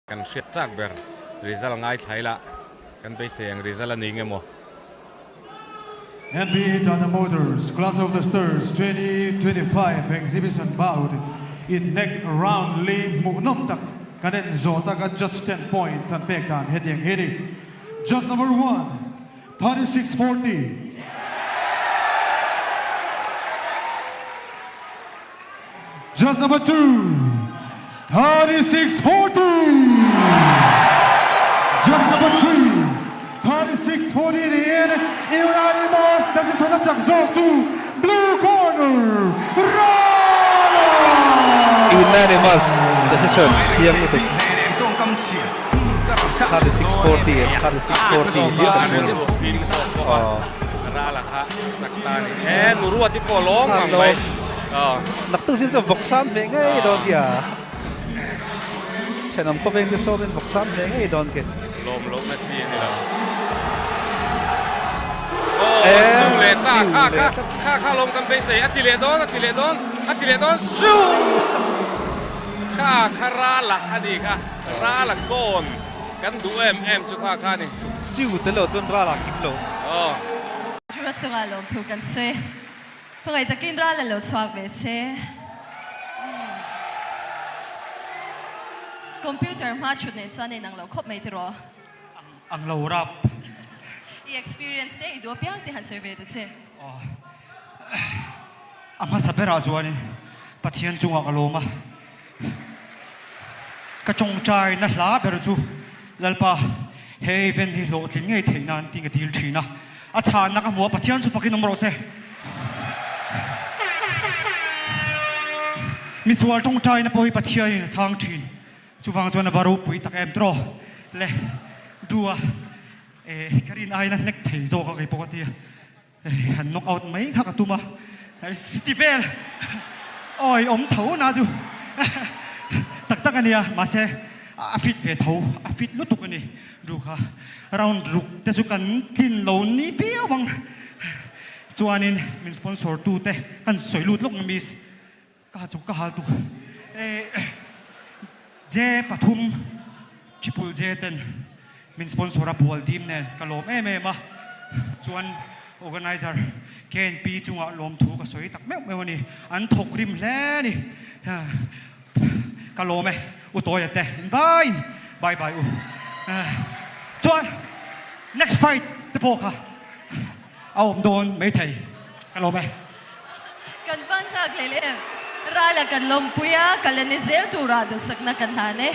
Kan hriat chak ber result ngaithla ila kan beisei ang result a ni nge maw? NB Tata Motors Class of the Stars 2025 Exhibition Bout in nek round li hmuhnawm tak kan en zawh taka judge ten point an pek dan hetiang hi a ni. Judge number one, 36 40. Judge number 2, 36 40. Judge number 3, 36 40 niin unanimous decision a chak zawk chu blue corner, Rala! Unanimous decision chiang lutuk. 36 40 em 36 40 hlir kan hmu ni. Aw. Rala kha chak ta ni. E Nuruati pawh lawm ngang mai. Naktuk zin chu vawk san hmeh ngei dawn khi a. Thenawm khawveng te sawmin vawk san hmeh ngei dawn khi. Lawm lohna chi a ni lo. Aw siu leh ta kha kha kha kha lawm kan beisei a ti leh dawn a ti leh dawn a ti leh dawn siu kha kha rala a ni kha rala kawn kan duh em em chu kha kha a ni. Siu tel lo chuan rala kim lo. Aw. Tura chungah lawmthu kan sawi. Khawngaih takin ral a lo chhuak ve se. Computer hma thut nen chuan a inang lo khawp mai tiraw? Ang lo rap. I experience te i duh apiang te han sawi ve ta che. Aw. A hmasa berah chuanin Pathian chungah ka lawm a. Ka tawngtai na hla ber chu Lalpa he event hi hlawhtlin ngei theih nan tih ka dil thin a, a chhanna ka hmu a, Pathian chu fakin awm rawh se. Misual tawngtai na pawh hi Pathian in a chhang thin, chuvang chuan a va ropui tak em tiraw le du a, eh ka rin aiin a hnek thei zawk a kei pawh ka ti a. Han knock out mai kha ka tum a, city vel awi awm tho na chu tak tak a nia, mahse a fit ve tho, a fit lutuk a ni ru kha, round ruk te chu kan tlin lo ni viau ang, chuanin min sponsor tu te kan sawi lut lawk miss ka chu ka hal tuk J pathum triple J ten min sponsor a bual dim nen ka lawm em em a, chuan organizer KNP chungah lawmthu ka sawi tak meuh meuh a ni, an thawk rim hle a ni, ka lawm e u Tawia te bye bye bye u, chuan next fight te pawh kha a awm dawn maithei ka lawm e. Kan van nghak hlel em? Rala kan lawmpui a, ka la ni zel turah duhsakna kan hlan e.